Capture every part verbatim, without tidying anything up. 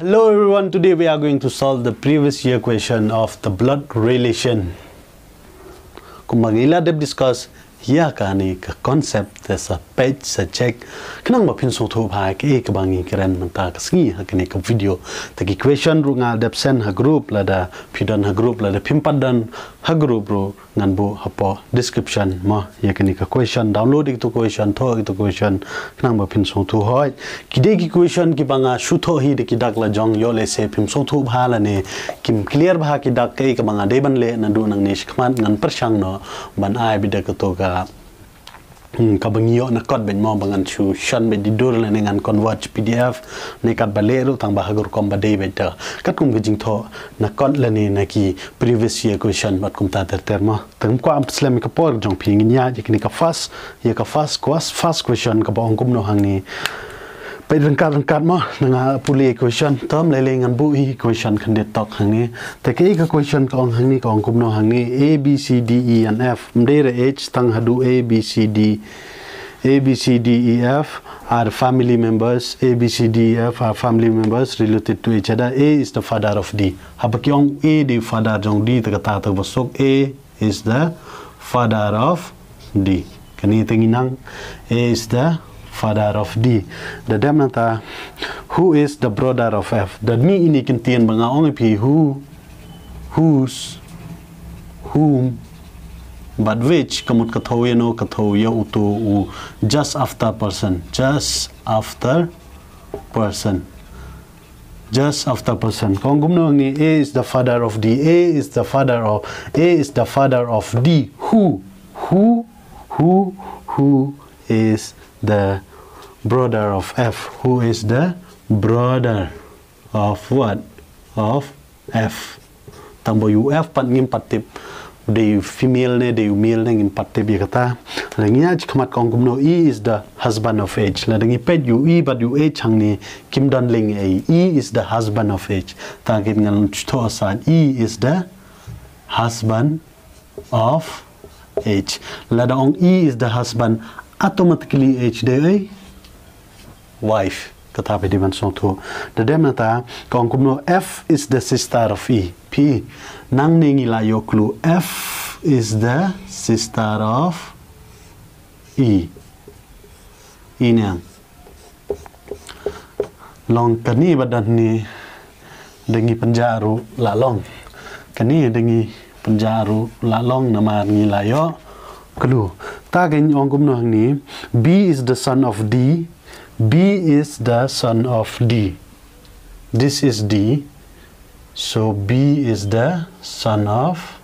Hello everyone, today we are going to solve the previous year question of the blood relation. Kumba ngi la dep discuss ïa kane ka concept te sa peit sa check khnang ba phin sngewthuh bha kaei kaba ngi kren mynta ka sngi ha kane ka video. Te ki question ruh nga dep send ha group, lada phi don ha group, lada phim pat don ha group ruh ngan buh hapoh description mo ïa kane ka question. Download ïa kito question, thoh ïa kito question khnang ba phin sngewthuh. Hooid, ki dei ki question kiba nga shu thoh hi da ki dak la jong, ïoh lehse phim sngewthuh bha lane kim clear bha ki dak, kaei kaba nga dei ban leh naduh nangne shakhmat ngan pyrshang noh ban ai beit da kato ka, hmm, kaba ngi ïoh na kot beit mo, ba ngan shu shon beit da dur lane ngan convert PDF ne katba leh ruh tang ba ha ka rukom ba dei beit da katkum ka jingthoh na kot lane na ki previous year question bad kumta ter ter mo. Te ngam kwah ban pynslem ïa ka por jong phi, ngin ïaid ïa kane ka first, ïa ka first quest, first question kaba ong kumno hangne. Peit ryngkat ryngkat mo, na nga pule ïa ka question, te ym lei lei ngan buh ïa ka question khyndiat tok hangne. Te kaei ka question ka ong hangne, ka ong kumno hangne, A B C D E and F, ym dei re H, tang haduh A B C D, A B C D E F are family members, A B C D E F are family members related to each other. A is the father of D. Haba ki ong A dei father jong D, te kata te ba suk, A is the father of D. Kane te ngi nang, A is the father of D. Da dep nangta, who is the brother of F? Da mih ine i kyntien ba nga ong ïa phi who, whose, whom bad which, ka mut ka thoh ïa no, ka thoh ïa uto u just after person, just after person. Just after person. Ka ong kumno hangne, A is the father of D. A is the father of, A is the father of D. Who? Who? Who? Who is the brother of F? Who is the brother of what? Of F. Tang ba u F pat ngim pat tip u dei u female ne dei u male ne, ngim pat tip ïa kata. Lada ngi ïaid shakhmat, ka ong kumno, E is the husband of H. Lada ngi peit u E bad u H hangne kim don link ei. E is the husband of H. Te ngin ngan shu thoh aside, E is the husband of H. Lada ong E is the husband, automatically H dei ei, wife. Kata phi dei ban sngewthuh. Da dep nangta, ka ong kumno, F is the sister of E. Phi, nangne ngi la ïoh clue, F is the sister of E. E ne, long kane ba don hangne, da ngi pynjah ruh la long. Kane da ngi pynjah ruh la long namar ngi la ïoh clue. Te ka ong kumno hangne, B is the son of D. B is the son of D. This is D. So B is the son of,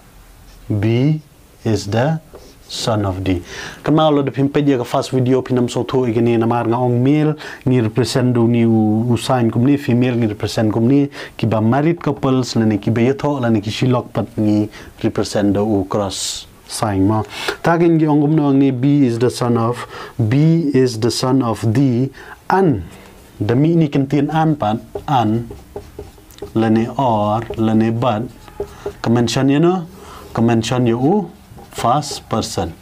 B is the son of D. Kynmaw, lada phim peit ïa ka first video phin ym sngewthuh ïa kane, namar nga ong male ngi represent da une u, u sign kumne, female ngi represent kumne, kiba married couples lane kiba ïathoh lane ki shilok pat ngi represent da u cross sign mo. Te ka ong kumno hangne, B is the son of, B is the son of D, and, da mih ine i kyntien and pat, and lane or lane but, ka mention ïa no, ka mention ïa u first person.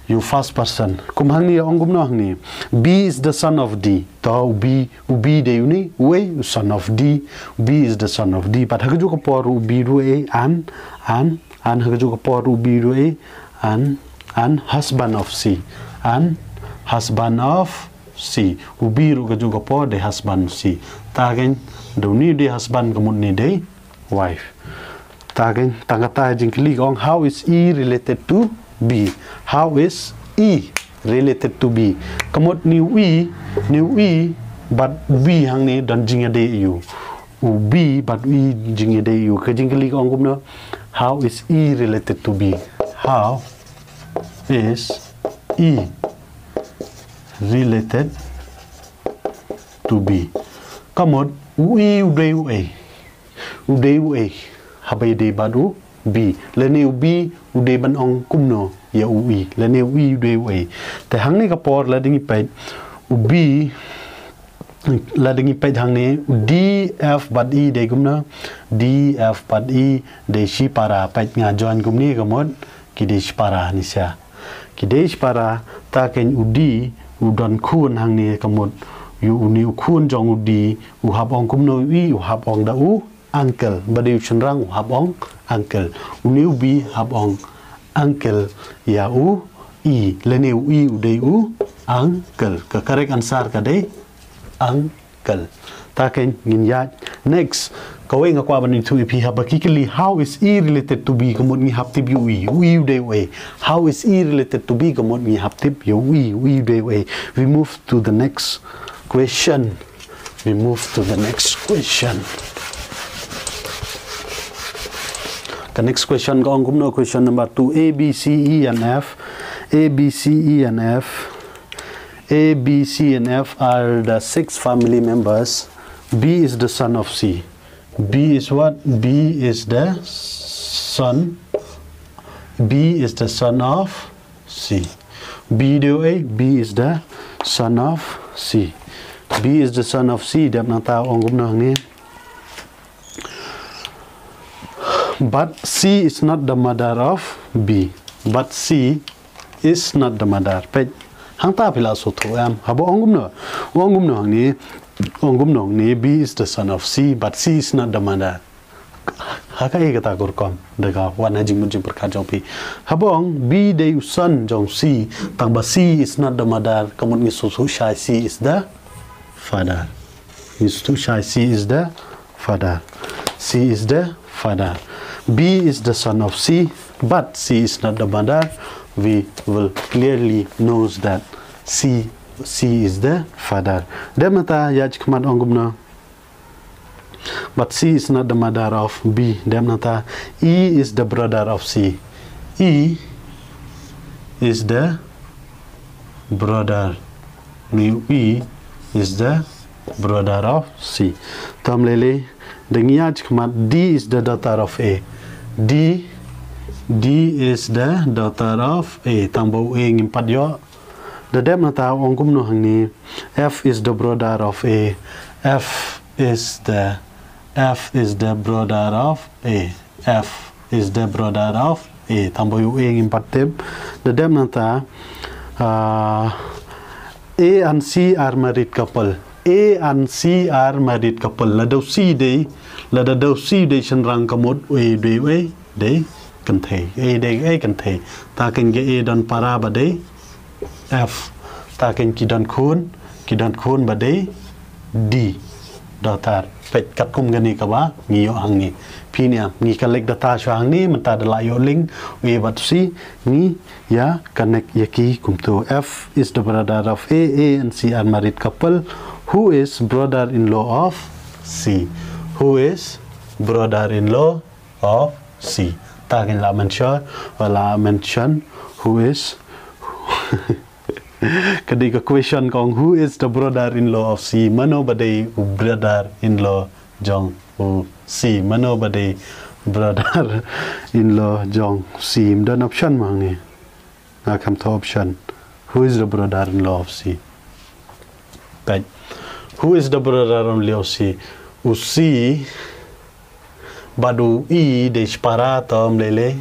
Ïa u first person. Kum hangne, ong kumno hangne, B is the son of D. To u B, u B dei une, uei, u son of D. B is the son of D. Bad ha kajuh ka por u B ruh ei, and, and, and ha kajuh ka por u B ruh ei, and, and husband of C. And husband of C. U B ruh kajuh ka por dei husband C. Te ka ong, da une u dei husband, ka mut une dei wife. Te ka ong, tang kata jingkylli ka ong, how is E related to B? How is E related to B? Ka mut une u E, une u E bad B hangne don jingïadei aïu? U B bad u E jingïadei aïu? Ka jingkylli ka ong kumno, how is E related to B? How is E related to B? Ka mut u E u dei uei? U dei uei haba ïadei bad u B? Lane u B u dei ban ong kumno ïa u E? Lane u E u dei uei? Te hangne ka por lada ngi peit u B, lada ngi peit hangne, D, F bad E dei kumno? D, F bad E dei shipara. Peit nga join kumne, ka mut ki dei shipara, nisa. Ki dei shipara. Te ka ong u D u don khun hangne, ka mut ïa une u khun jong u D, u hap ong kumno ïa u E? U hap ong da u uncle. Ba dei u shynrang u hap ong uncle. Une u B hap ong uncle ïa u E. Lane u E u dei u uncle. Ka correct answer ka dei uncle. Ta kein ngin ïa. Next. Kawei nga kwah ban ïathuh ïa phi haba ki kylli, how is E related to B? Ka mut ngi hap tip ïa u E. U E u dei u A. How is E related to B? Ka mut ngi hap tip ïa u E. U E u dei u A. We move to the next question. We move to the next question. The next question ka ong kumno, question number two. A, B, C, E and F. A, B, C, E and F. A, B, C and F are the six family members. B is the son of C. B is what? B is the son. B is the son of C. B dei u A, B is the son of C. B is the son of C. Dep nangta ong kumno hangne. But C is not the mother of B. But C is not the mother. Peit. Hangta phi la sngewthuh em. Haba ong kumno. Ong kumno hangne. Ong kumno hangne. B is the son of C, but C is not the mother. Ha kaei kata ka rukom da ka wan ha jingmut jingpyrkhat jong phi. Haba ong B dei u son jong C, tang ba C is not the mother, ka mut ngi sngewthuh shai C is the father. Ngi sngewthuh shai C is the father. C is the father. B is the son of C, but C is not the mother. We will clearly knows that C, C is the father. Dep nangta ïa jingkhmat ong kumno. But C is not the mother of B. Dep nangta E is the brother of C. E is the brother. Une u E is the brother of C. Tam lei lei, da ngi ïa jingkhmat D is the daughter of A. D, D is the daughter of A. Tang ba u A ngim pat ïoh. Da dep nangta ong kumno hangne. F is the brother of A. F is the, F is the brother of A. F is the brother of A. Tang ba u A ngim pat tip. Da dep nangta, ah, A and C are married couple. A and C are married couple. Lada u C dei, lada u C dei shynrang ka mut u A dei, u A dei kynthei. A dei, A kynthei. Ta kein ka A don para ba dei F. Ta kein ki don khun, ki don khun ba dei D. Daughter. Peit katkum kane kaba ngi ïoh hangne. Phi ïa ngi collect data shuwa hangne, mynta da la ïoh link u A bad u C, ngi ïa connect ïa ki kumto. F is the brother of A, A and C are married couple. Who is brother-in-law of C? Who is brother-in-law of C? Ta kein la mention, la mention who is Ka dei ka question ka ong, who is the brother-in-law of C? Mano ba dei u brother-in-law jong u C? Mano ba dei brother-in-law jong C? Ym don option ma hangne. Nga kham thoh option. Who is the brother-in-law of C? Peit. Who is the brother-in-law of C? U C bad u E dei shipara, tam lei lei.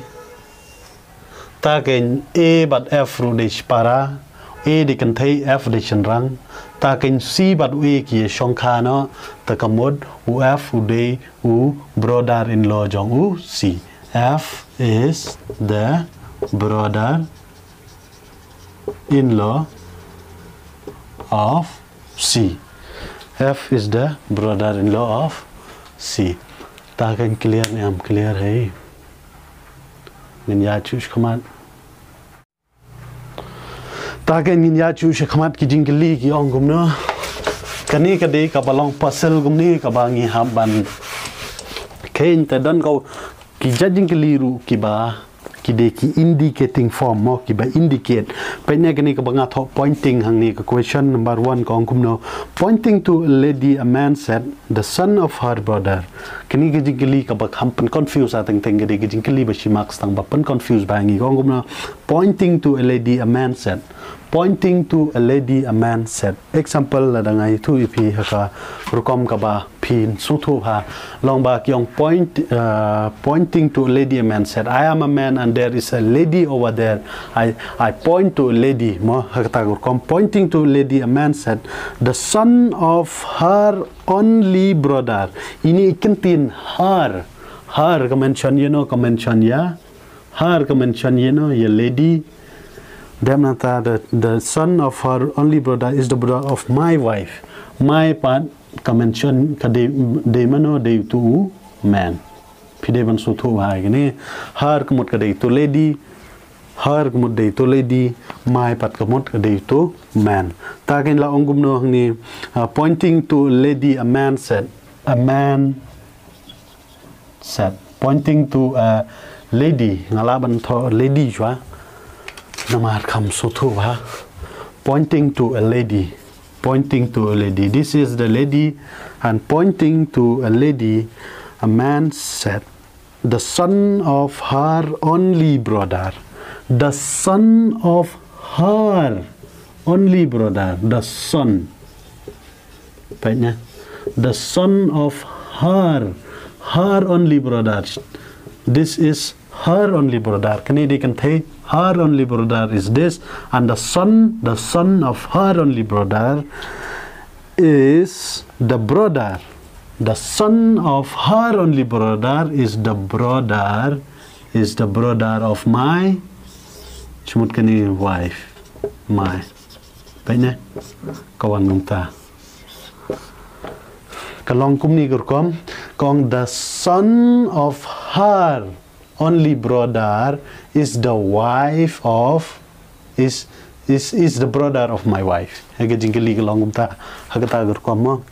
Ta kein A bad F ruh dei shipara. A dei kynthei, F dei shynrang. Ta kein C bad u A ki ïa shongkha noh. Ta ka mut u F u dei u brother-in-law jong u C. F is the brother-in-law of C. F is the brother-in-law of C. Ta kein clear ne em clear hi? Ngin ïa shu shu khmat. Ta kein ngin ïa shu shu khmat ki jingkylli ki ong kumno. Kane ka dei kaba long puzzle kumne kaba ngi hap ban kheiñ te don ko ki jait jingkylli ruh kiba ki dei ki indicating form mo kiba indicate. Peit ne kane kaba nga thoh pointing hangne ka question number one ka ong kumno. Pointing to a lady, a man said, the son of her brother. Kane ka jingkylli kaba kham pyn confuse ha teng teng ka dei ka jingkylli ba shi marks tang ba pyn confuse ba ngi ka ong kumno. Pointing to a lady, a man said. Pointing to a lady, a man said. Example, lada nga ïathuh ïa phi ha ka rukom kaba phin sngewthuh bha. Long ba ki ong point, uh, pointing to a lady, a man said, "I am a man and there is a lady over there." I, I point to a lady. Mo, ha kata ka rukom, pointing to a lady, a man said, "The son of her only brother." Ine i kyntien her. Her ka mention ïa no, ka mention ïa her ka mention ïa no, ïa lady. Dep nangta the, the son of her only brother is the brother of my wife. My pat ka mention ka dei, dei mano, dei utu u man. Phi dei ban sngewthuh bha ïa kane. Her ka mut ka dei utu lady. Her ka mut dei utu lady. My pat ka mut ka dei utu man. Ta kein la ong kumno hangne, uh, pointing to a lady, a man said. A man said, pointing to a lady. Nga lah ban thoh lady shuwa. Namar kam sngewthuh bha. Pointing to a lady. Pointing to a lady. This is the lady, and pointing to a lady, a man said, "The son of her only brother." The son of her only brother. The son. Peit ne? The son of her, her only brother. This is her only brother. Kane dei kynthei, her only brother is this. And the son, the son of her only brother is the brother. The son of her only brother is the brother, is the brother of my, shimut kane, wife. My. Peit ne? Ka wan kumta. Ka long kumne ka rukom, ka ong, "The son of her only brother is the wife of, is, is, is the brother of my wife." Ha ka jingkylli ka long kumta, ha kata ka rukom mo.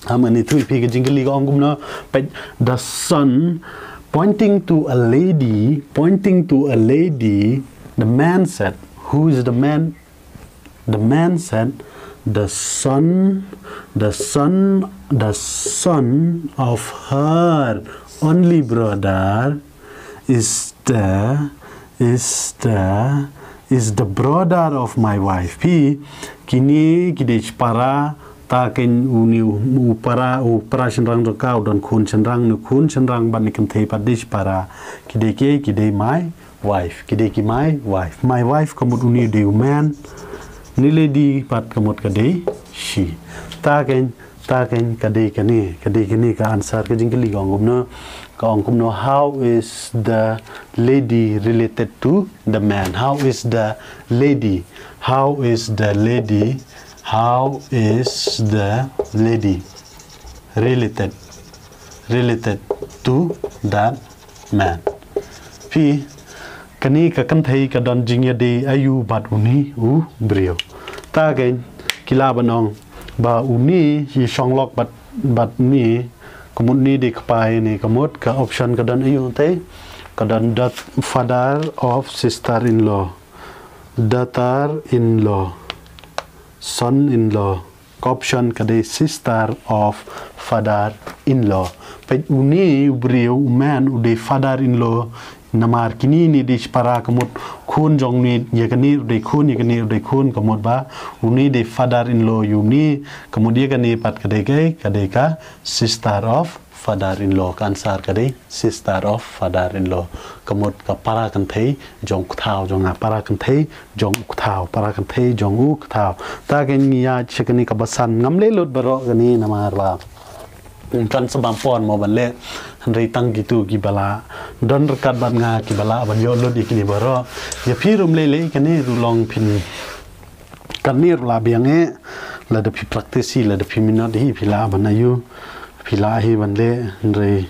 Haba ngi ïathuh ïa phi ka jingkylli ka ong kumno, peit, the son, pointing to a lady, pointing to a lady, the man said, who is the man? The man said, "The son, the son, the son of her only brother is the, is the, is the brother of my wife." Phi, kine ki dei shipara, ta kein une u, u para, u para shynrang jong ka u don khun shynrang, une u khun shynrang bad une u kynthei pat dei shipara. Ki dei kiei, ki dei my wife. Ki dei ki my wife. My wife ka mut une u dei u man. Une lady pat ka mut ka dei she. Ta kein, ta kein ka dei kane, ka dei kane ka answer ka jingkylli ka ong kumno. Ka ong kumno, how is the lady related to the man? How is the lady? How is the lady? How is the lady related, related to that man? Phi, kane ka kynthei ka don jingïadei aïu bad une u briew? Ta kein ki lah ban ong ba une ïashong lok bad, bad une, ka mut une dei kpa ïa une, ka mut ka option ka don aïu te? Ka don the father of sister in law, daughter in law, son in law. Ka option ka dei sister of father in law. Peit, une u briew, u man, u dei father in law. Namar kine ne dei shipara, ka mut khun jong une ïa kane u dei khun, ïa kane u dei khun, ka mut ba une dei father in law ïa une, ka mut ïa kane pat ka dei kaei? Ka dei ka sister of father in law. Ka answer ka dei sister of father in law. Ka mut ka para kynthei jong u kthaw jong nga, para kynthei jong u kthaw, para kynthei jong u kthaw. Ta kein ngi ïa sha kane kaba san, ngam leh lut baroh kane namar ba kan sa bam pon mo ban leh. Hynrei tang kito kiba la don ryngkat bad nga kiba lah ban ïoh lut ïa kine baroh. Ïa phi ruh ym lei lei, kane ruh long phin, kane ruh la biang eh. Lada phi practice hi, lada phi minot hi, phi lah ban aïu, phi lah hi ban leh. Hynrei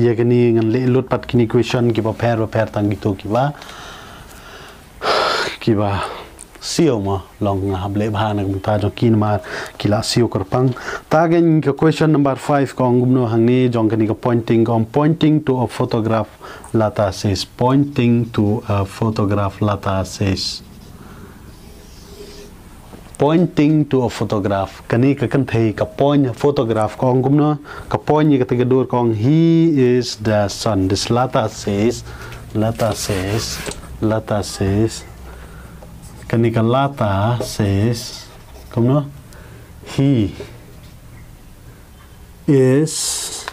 ïa kane ngan leh lut pat kine question kiba pher ba pher tang kito kiba, kiba siew mo, long nga hap leh bha na ka bynta jong ki namar ki la siew kyrpang. Ta kein ka question number five ka ong kumno hangne jong kane ka pointing, ka ong, "Pointing to a photograph, Lata says." Pointing to a photograph, Lata says. Pointing to a photograph. Kane ka kynthei ka point photograph, ka ong kumno? Ka point ïa kata ka dur, ka ong, "He is the son." This Lata says, Lata says, Lata says, kane ka Lata says, kumno? He is,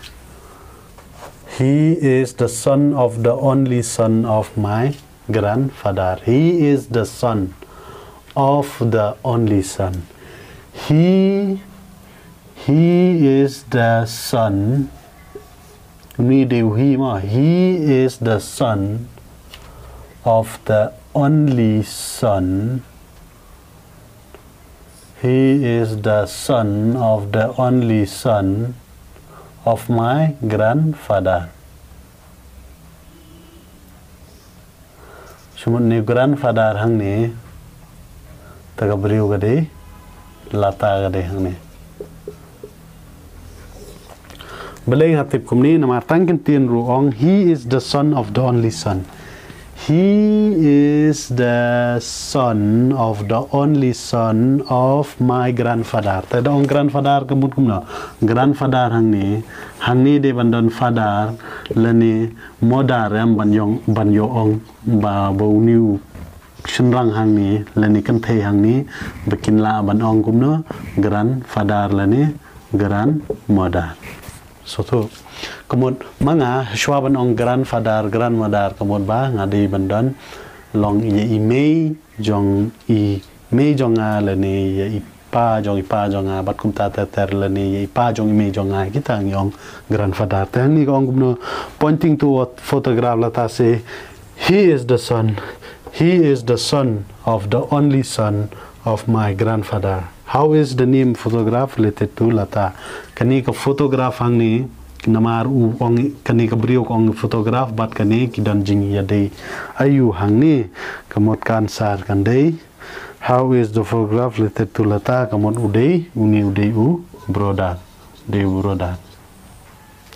he is the son of the only son of my grandfather. He is the son of the only son. He, he is the son. Ni dei u he ma. He is the son of the only son. He is the son of the only son of my grandfather. Shu mut ne grandfather hangne, te ka briew ka dei Lata ka dei hangne. Balei nga tip kumne, namar tang kin tip ruh ong, he is the son of the only son. He is the son of the only son of my grandfather. Te da ong grandfather ka mut kumno? Grandfather hangne, hangne dei ban don father lane mother, em, ban ïoh, ban ïoh ong ba, ba une u shynrang hangne lane kynthei hangne ba kin lah ban ong kumno? Grandfather lane grandmother. Sngewthuh. Ka mut ma nga, shuwa ban ong grandfather, grandmother, ka mut ba nga dei ban don long ïa i mei jong i mei jong nga lane ïa i pa jong i pa jong nga, bad kumta ter ter lane ïa i pa jong i mei jong nga, kita ngi ong grandfather. Te hangne ka ong kumno? Pointing to a photograph, Lata say, he is the son, he is the son of the only son of my grandfather. How is the name photograph related to Lata? Kane ka photograph hangne, namar u ong, kane ka briew ka ong photograph, bad kane ki don jingïadei aïu hangne? Ka mut ka answer kan dei, how is the photograph related to Lata? Ka mut u dei, une u dei u brother. Dei u brother.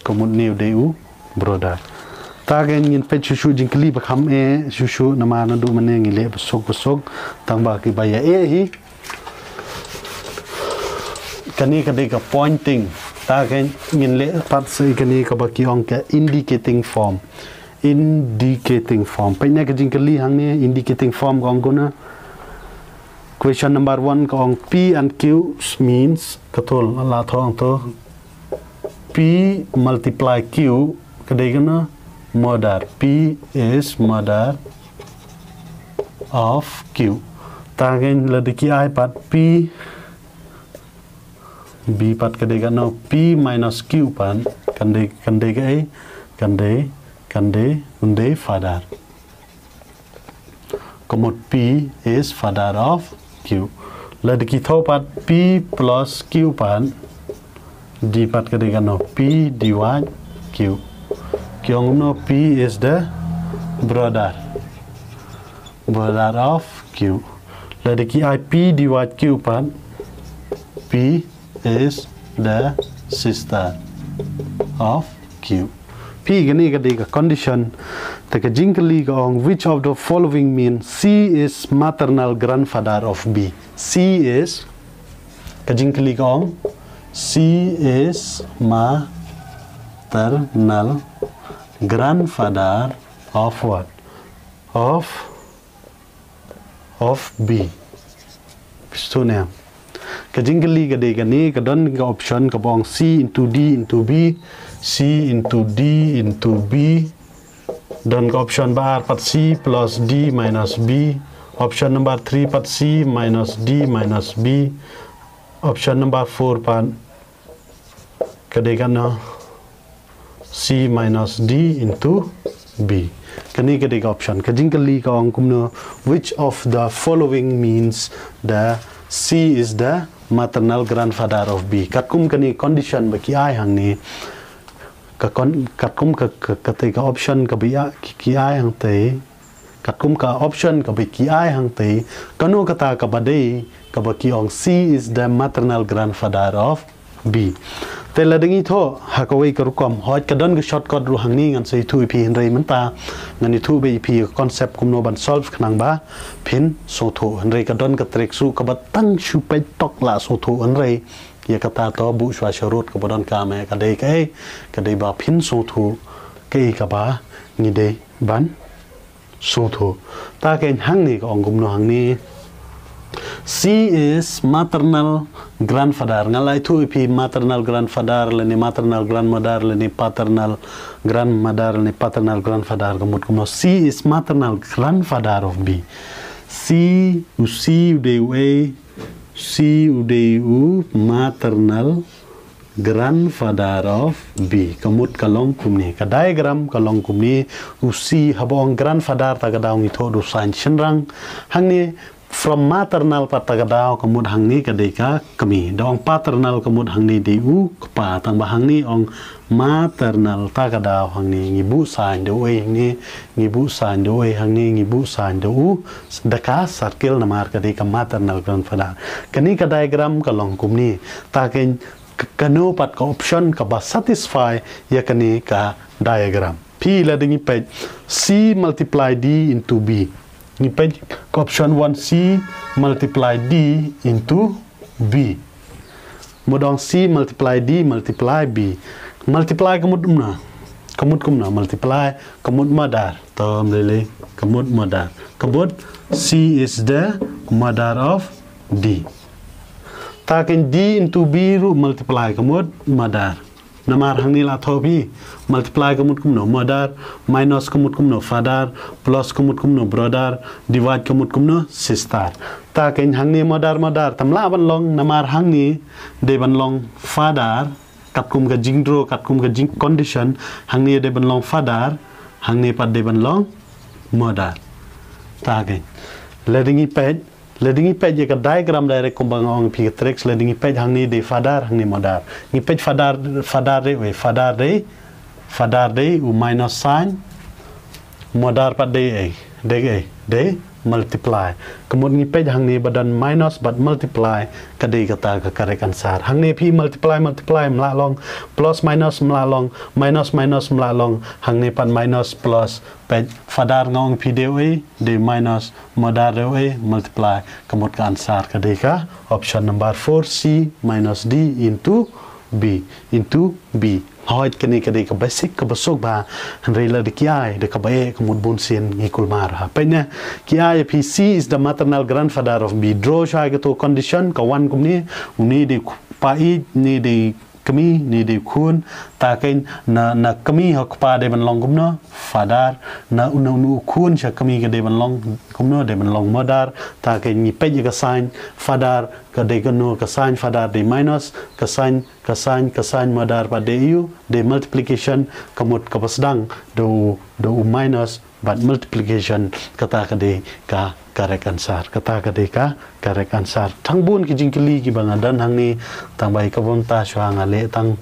Ka mut une u dei u brother. Ta ka ngin peit shuh shuh jingkylli ba kham eh shuh shuh, namar naduh mynne ngi leh ba suk ba suk, tang ba ki ba ïa eh hi. Kane ka dei ka pointing. Ta ka ngin leh pat sa kane kaba ki ong ka indicating form. Indicating form. Peit ne ka jingkylli hangne, indicating form ka ong kumno? Question number one ka ong P and Q means, ka thul la thong to, P multiply Q, ka dei kumno? Mother. P is mother of Q. Ta ka ngin lada ki ai pat P, B pat ka dei kumno? P minus Q pat kan dei, kan dei kaei? Kan dei, kan dei, kan dei father. Ka mut P is father of Q. Lada ki thoh pat P plus Q pat, D pat ka dei kumno? P divide Q. Ki ong kumno? P is the brother. Brother of Q. Lada ki ai P divide Q pat, P is the sister of Q. P kane ka dei ka condition. Te ka jingkylli ka ong, which of the following mean C is maternal grandfather of B? C is, ka jingkylli ka ong, C is maternal grandfather of what? Of, of B. Pistone. Ka jingkylli ka dei kane, ka don ka option kaba ong C into D into B, C into D into B. Don ka option ba ar pat, C plus D minus B. Option number three pat, C minus D minus B. Option number four pat, ka dei kumno? C minus D into B. Kane ka dei ka option. Ka jingkylli ka ong kumno, which of the following means the C is the maternal grandfather of B? Katkum kane condition ba ki ai hangne, ka con-, katkum ka, ka, kata ka option kaba ïa ki, ki ai hangtei, katkum ka option kaba ki ai hangtei, kano kata kaba dei kaba ki ong C is the maternal grandfather of B? Te lada ngi thoh ha kawei ka rukom, hooid ka don ka shortcut ruh hangne, ngan sa ïathuh ïa phi, hynrei mynta ngan ïathuh beit ïa phi ka concept kumno ban solve khnang ba phin sngewthuh. Hynrei ka don ka trick ruh kaba tang shu peit tok la sngewthuh, hynrei ïa kata to buh shuwa sharud kaba donkam eh, ka dei kaei? Ka dei ba phin sngewthuh kaei kaba ngi dei ban Sngewthuh. Ta kein hangne ka ong kumno hangne. C is maternal grandfather. Nga la ïathuh ïa phi maternal grandfather lane maternal grandmother lane paternal grandmother lane paternal grandfather ka mut kumno. C is maternal grandfather of B. C, u C u dei u A, C u dei u maternal grandfather of B. Ka mut ka long kumne. Ka diagram ka long kumne. U C haba ong grandfather ta ka daw ngi thoh da u sign shynrang. Hangne from maternal pat ta ka daw ka mut hangne ka dei ka kmie. Da ong paternal ka mut hangne dei u kpa. Tang ba hangne ong maternal ta ka daw hangne ngi buh sign da u A hangne, ngi buh sign da u A hangne, ngi buh sign da u, da ka circle namar ka dei ka maternal grandfather. Kane ka diagram ka long kumne. Ta kein k-, kano pat ka option kaba satisfy ïa kane ka diagram. Phi la dang ngi peit C multiply D into B. Ngi peit ka option one C multiply D into B. Mut ong C multiply D multiply B. Multiply ka mut kumno? Ka mut kumno? Multiply ka mut mother. Tom lele ka mut mother. Ka mut C is the mother of D. Ta kein D into B ruh multiply ka mut mother. Namar hangne la thoh phi. Multiply ka mut kumno? Mother, minus ka mut kumno? Father, plus ka mut kumno? Brother, divide ka mut kumno? Sister. Ta kein hangne mother, mother tam lah ban long namar hangne dei ban long father, katkum ka jingdro, katkum ka jing condition, hangne dei ban long father, hangne pat dei ban long mother. Ta kein. La dang ngi peit, la dang ngi peit ïa ka diagram direct kumba nga ong phi ka tricks, la dang ngi peit hangne dei father, hangne mother. Ngi peit father, father dei, wei, father dei, father dei u minus sign, mother pat dei, eh, dei, eh, dei multiply. Ka mut ngi peit hangne ba don minus bad multiply ka dei kata ka correct answer. Hangne phi multiply, multiply ym lah long, plus minus ym lah long, minus minus ym lah long, hangne pat minus plus. Peit father nga ong phi dei u A, dei minus, mother dei u A, multiply. Ka mut ka answer ka dei ka option number four C minus D into B, into B. Hooid kane ka dei ka basic kaba suk bha, hynrei lada ki ai da kaba eh ka mut bunsien ngi kulmar ha. Peit ne, ki ai ïa phi C is the maternal grandfather of B. Draw shai kato condition ka wan kumne, une dei kpa ïeit, une dei kmie, une dei khun. Ta kein na, na kmie ha kpa dei ban long kumno? Father. Na, na une u khun sha kmie ka dei ban long kumno? Dei ban long mother. Ta kein ngi peit ïa ka sign father ka dei kano? Ka sign father dei minus, ka sign, ka sign, ka sign mother pat dei u, dei multiplication, ka mut kaba sdang da u, da u minus bad multiplication. Kata ka dei ka correct answer. Kata ka dei ka correct answer. Tang bun ki jingkylli kiba nga don hangne, tang ba ïa kaba mynta shuwa nga leh tang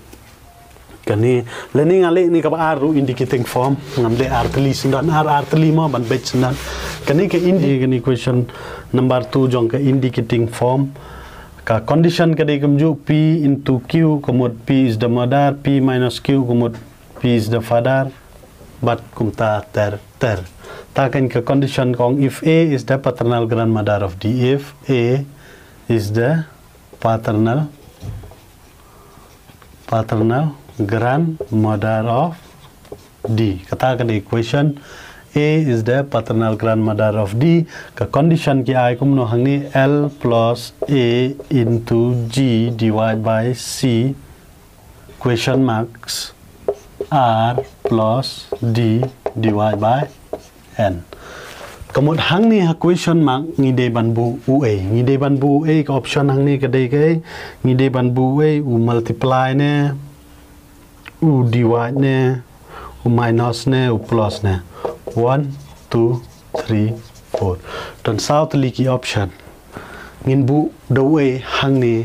kane. Lane nga leh ne kaba ar ruh indicating form, ngam leh ar tylli syndon, ar, ar tylli mo ban beit syndon. Kane ka indi-, kane question number two jong ka indicating form. Ka condition ka dei kumjuh, P into Q ka mut P is the mother, P minus Q ka mut P is the father, bad kumta ter ter. Ta kein ka condition ka ong if A is the paternal grandmother of D, if A is the paternal, paternal grandmother of D. Kata ka dei equation. A is the paternal grandmother of D. Ka condition ki ai kumno hangne, L plus A into G divide by C, question marks, R plus D divide by N. Ka mut hangne ha question mark ngi dei ban buh u A. Ngi dei ban buh u A, ka option hangne ka dei ka A. Ngi dei ban buh u A, u multiply ne, u divide ne, u minus ne, u plus ne. One, two, three, four. Don saw tylli ki option. Ngin buh da u A hangne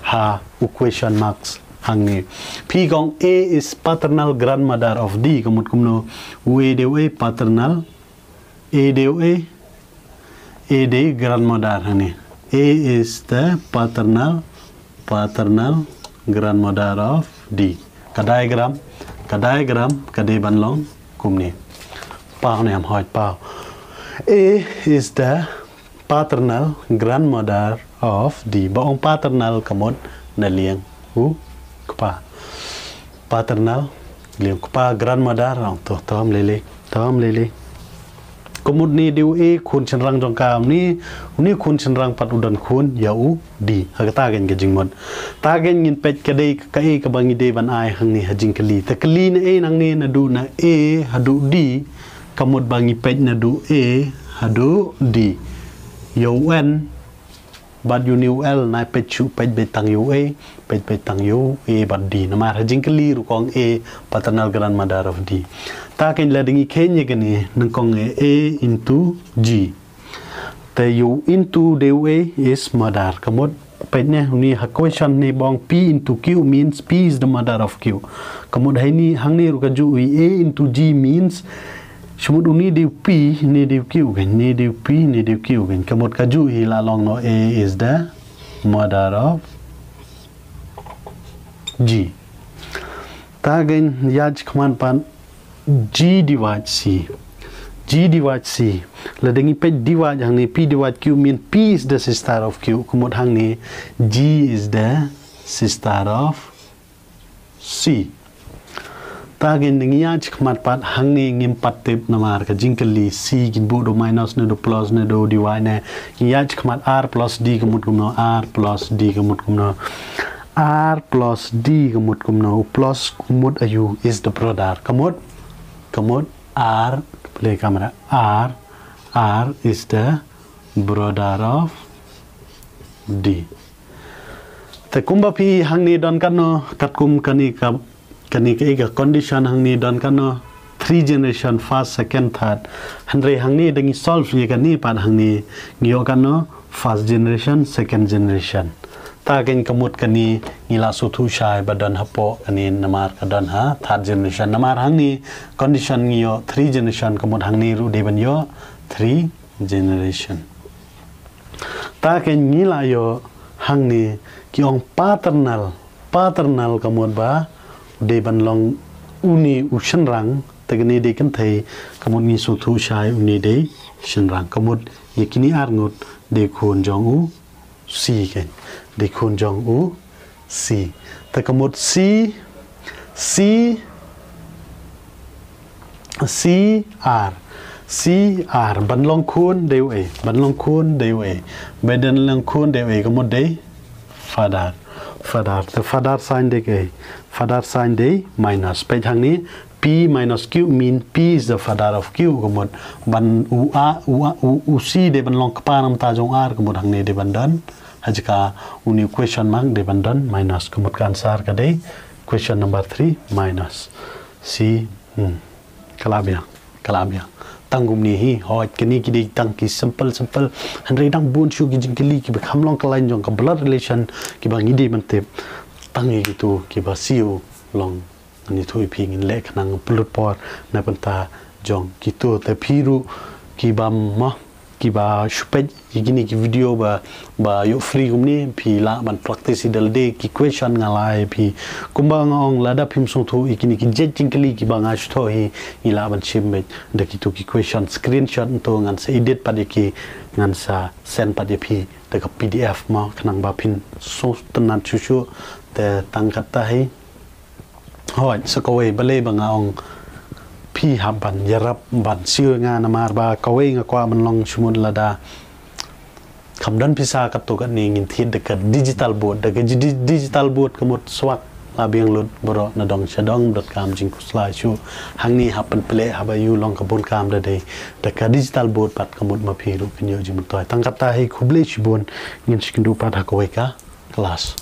ha u question marks hangne. Phi ka ong A is paternal grandmother of D, ka mut kumno? U A dei u A paternal, A dei u A, A dei grandmother hangne. A is the paternal, paternal grandmother of D. Ka diagram, ka diagram ka dei ban long kumne. Paw ne, ym hooid, paw. A is the paternal grandmother of D. Ba ong paternal ka mut na liang u kpa. Paternal, liang u kpa, grandmother, ong to, tom lele, tom lele. Ka mut une dei u A khun shynrang jong ka, une, une khun shynrang pat u don khun ïa u D. Ha kata ka jingmut. Ta ka ngin peit ka dei ka A kaba ngi dei ban ai hangne ha jingkylli. Te kylli na A nangne naduh na A haduh D. Ka mut ba ngi peit naduh A haduh D. Ïa u N bad ïa une u L, nai peit shuh, peit beit tang ïa u A, peit beit tang ïa u A bad D. Namar ha jingkylli ruh ka ong A paternal grandmother of D. Ta ka la dang i khein ïa kane, nyngkong A, A into G. Te ïa u into dei u A is mother. Ka mut peit ne, une ha question ne ba ong P into Q means P is the mother of Q. Ka mut hangne, hangne ruh ka ju i A into G means, shu mut une dei u P, une dei u Q kein, une dei u P, une dei u Q kein. Ka mut ka ju hi la long noh A is the mother of G. Ta ka ïaid khmat pat G divide C. G divide C. La dang i peit divide hangne, P divide Q mean P is the sister of Q. Ka mut hangne G is the sister of C. Ta ka dang i ïaid khmat pat hangne ngim pat tip namar ka jingkylli C kin buh da u minus ne da u plus ne da u divide ne. Ngi ïaid khmat R plus D ka mut kumno, R plus D ka mut kumno. R plus D ka mut kumno, u plus ka mut aïu, is the brother. Ka mut, ka mut R, play camera, R, R is the brother of D. Te kumba phi hangne don katno, katkum kane ka, kane ka, ka condition hangne don katno, three generation, first, second, third. Hynrei hangne dang i solve ïa kane pat hangne, ngi ïoh katno, first generation, second generation. Ta ka ka mut kane ngi la sngewthuh shai ba don hapoh kane namar ka don ha third generation. Namar hangne condition ngi ïoh three generation, ka mut hangne ruh dei ban ïoh three generation. Ta ka ngi la ïoh hangne ki ong paternal, paternal ka mut ba u dei ban long une u shynrang, te kane dei kynthei, ka mut ngi sngewthuh shai une dei shynrang. Ka mut ïa kine ar ngut dei khun jong u C kein. Dei khun jong u C. Te ka mut C, C, C R, C R. Ban long khun dei u A, ban long khun dei u A. Ban long khun dei u A, ka mut dei father. Father. Te father sign dei kaei? Father sign dei minus. Peit hangne, P minus Q mean P is the father of Q. Ka mut ban u A, u A, u, u C dei ban long kpa namar ta jong R, ka mut hangne dei ban don. Ha jaka une u question mark dei ban don minus. Ka mut ka answer ka dei question number three, minus. C, hmm. Ka la biang, ka la biang. Tang kumne hi, hooid, kine ki dei tang ki simple, simple. Hynrei dang bun shuh ki jingkylli kiba kham long ka line jong ka blood relation kiba ngi dei ban tip. Tang ïa kito kiba siew long ngan ïathuh ïa phi, ngin leh khnang pynlut por na bynta jong kito. Te phi ruh kiba mo, kiba shu peit ïa kine ki video ba, ba ïoh free kumne, phi lah ban practice ïa da lade. Ki question nga la ai ïa phi, kumba nga ong, lada phim sngewthuh ïa kine ki jait jingkylli kiba nga shu thoh hi, ngi lah ban shim beit da kito ki question, screenshot, to ngan sa edit pat ïa ki, ngan sa send pat ïa phi da ka P D F mo, khnang ba phin sngewtynnat shuh shuh. Te tang katta hi. Hooid, sa kawei balei ba nga ong phi hap ban ïarap ban siew ïa nga, namar ba kawei nga kwah ban long, shu mut lada kham don pisa katto katne, ngin thied da ka digital board. Da ka di-, digital board ka mut swak la biang lut baroh na dong sha dong, bad kam jingkhuslai shuh. Hangne hap ban pynleh haba ïoh long ka bun kam da dei da ka digital board pat, ka mut ma phi ruh phin ïoh jingmyntoi. Tang katta hi, khublei shibun, ngin sa ïakynduh pat ha kawei ka class.